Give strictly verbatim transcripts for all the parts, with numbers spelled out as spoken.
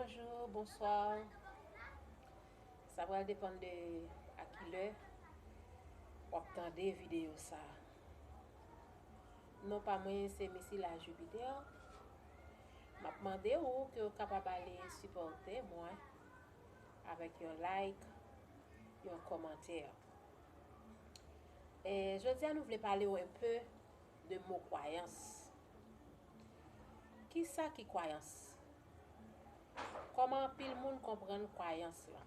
Bonjou, bonswa. Sa pral depann de a ki lè w ap tande videyo sa a. Non pa mwen se Misila Jupiter. M ap mande w ke w kapab ale sipòte mwen avèk yon like, yon kòmantè. E jodi a nou vle pale w enpe de mo kwayans. Kisa ki kwayans? Kòman anpil moun konprann kwayans lan?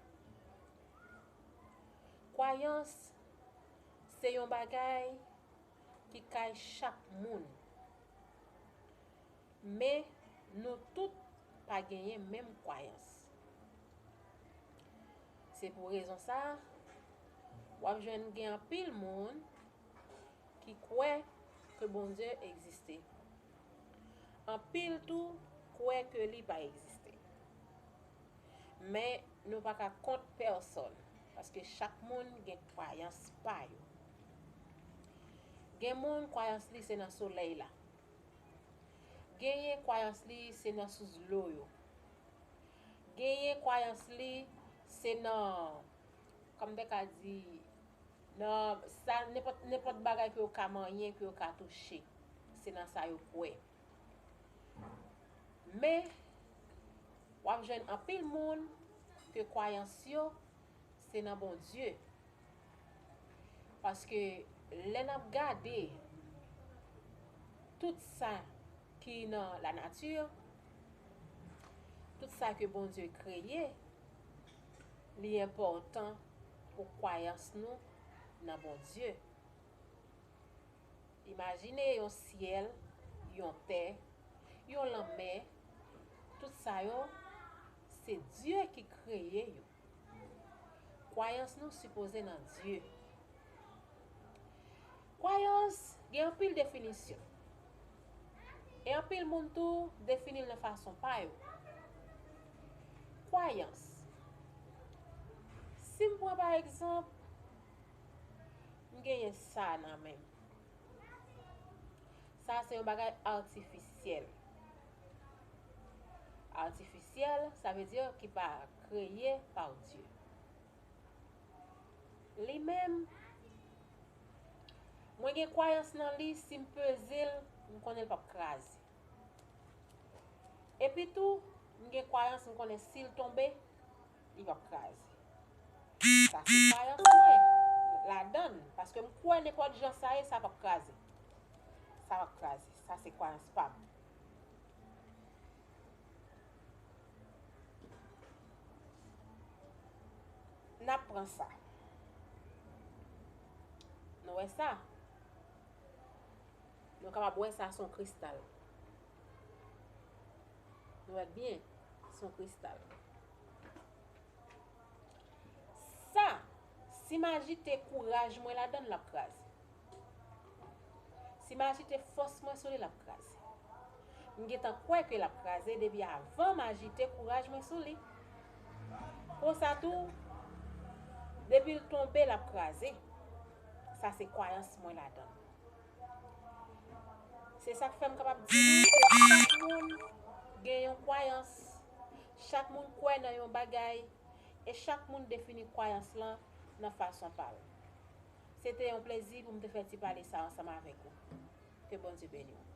Kwayans se yon bagay ki kay chak moun. Men nou tout pa genyen menm kwayans. Se pou rezon sa a, w ap jwenn gen anpil moun ki kwè ke Bondye egziste. Anpil tou kwè ke li pa egziste. Men nou pa ka kont pèsòn, paske chak moun gen kwayans pa yo. Gen moun kwayans li se nan solèy la. Genyen kwayans li se nan sous dlo yo. Genyen kwayans li se nan, kòm m te ka di, nan sa, nenpòt, nenpòt bagay ke yo ka manyen, ke yo ka touche. Se nan sa yo kwè. Men, w ap jwenn anpil moun ke kwayans yo se nan Bondye. Paske lè n ap gade tout sa ki nan lanati, tout sa ke Bondye kreye, li enpòtan pou kwayans nou nan Bondye. Imajine yon syèl, yon tè, yon lanmè, tout sa yo, se Dye ki kreye yo. Kwayans nou sipoze nan Dye. Kwayans gen anpil definisyon. E anpil moun tou defini l nan fason pa yo. Kwayans. Si m pran pa egzanp, m genyen sa nan men m. Sa se yon bagay atifisyèl. Atifisyèl, sa vle di ki pa kreye pa Dye. Li menm, mwen gen kwayans nan li, si m peze l, m konnen l p ap kraze. Epi tou, m gen kwayans, m konnen si l tonbe, li p ap kraze. Sa se kwayans mwen ladan l, paske m kwè nenpòt jan sa ye, sa p ap kraze. Sa p ap kraze. Sa se kwayans pa m. N ap pran sa. Nou wè sa? Nou kapab wè sa, se yon kristal. Nou wè l byen, se yon kristal. Sa, si m ajite kouraj mwen ladan l, l ap kraze. Si m ajite fòs mwen sou li, l ap kraze. M gentan kwè ke l ap kraze depi avan m ajite kouraj mwen sou li. Konsa tou, depi l tonbe, l ap kraze. Sa se kwayans mwen ladan l. Se sa k fè m kapab di nou ke chak moun gen yon kwayans. Chak moun kwè nan yon bagay. E chak moun defini kwayans lan nan fason pa l. Se te yon plezi pou m te fè ti pale sa ansanm avèk ou. Ke Bondye beni w.